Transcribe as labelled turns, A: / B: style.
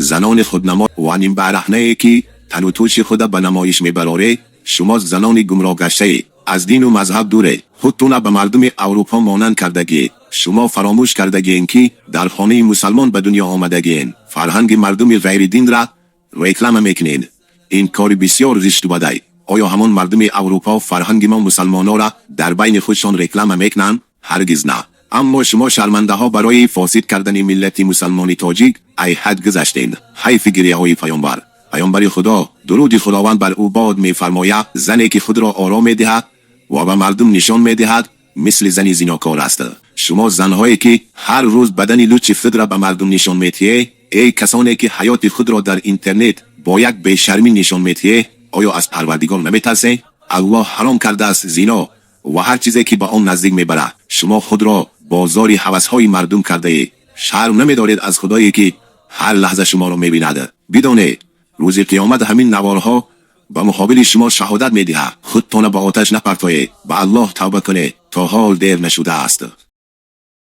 A: Занони худнамо ва нимбараҳнае, ки тану тӯши худа ба намоиш мебароред, шумо занони гумроҳ гаштаед, аз дину мазҳаб дуред, худтона ба мардуми Аврупо монанд кардагиед. Шумо фаромӯш кардагиен, ки дар хонаи мусалмон ба дунё омадагиен. Фарҳанги мардуми ғайридинра реклама мекунед. Ин кори бисёр зишту бадай. Оё ҳамон мардуми Аврупо фарҳанги мо мусалмонора дар байни худшон реклама мекунанд? Ҳаргиз на. Аммо шумо шармандаҳо барои фосид кардани миллати мусалмони тоҷик ай ҳад гузаштед. Ҳайфи гиряҳои паёмбар. Паёмбари Худо, дуруди Худованд бар ӯ бод, мефармояд: «Зане, ки худро оро медиҳад ва ба мардум нишон медиҳад, мисли зани зинокор аст». Шумо занҳое, ки ҳар рӯз бадани лучи худро ба мардум нишон медиҳед, эй касоне, ки ҳаёти худро дар интернет бо як бешармӣ нишон медиҳед, оё аз Парвардигор наметарсед? Аллоҳ ҳаром кардааст зино ва ҳар чизе, ки ба он наздик мебарад. Шумо худро бозори ҳавасҳои мардум кардаед. Шарм намедоред аз Худое, ки ҳар лаҳза шуморо мебинад? Бидонед, рӯзи қиёмат ҳамин наворҳо ба муқобили шумо шаҳодат медиҳад. Худтона ба оташ напартоед, ба Аллоҳ тавба кунед, то ҳол дер нашудааст.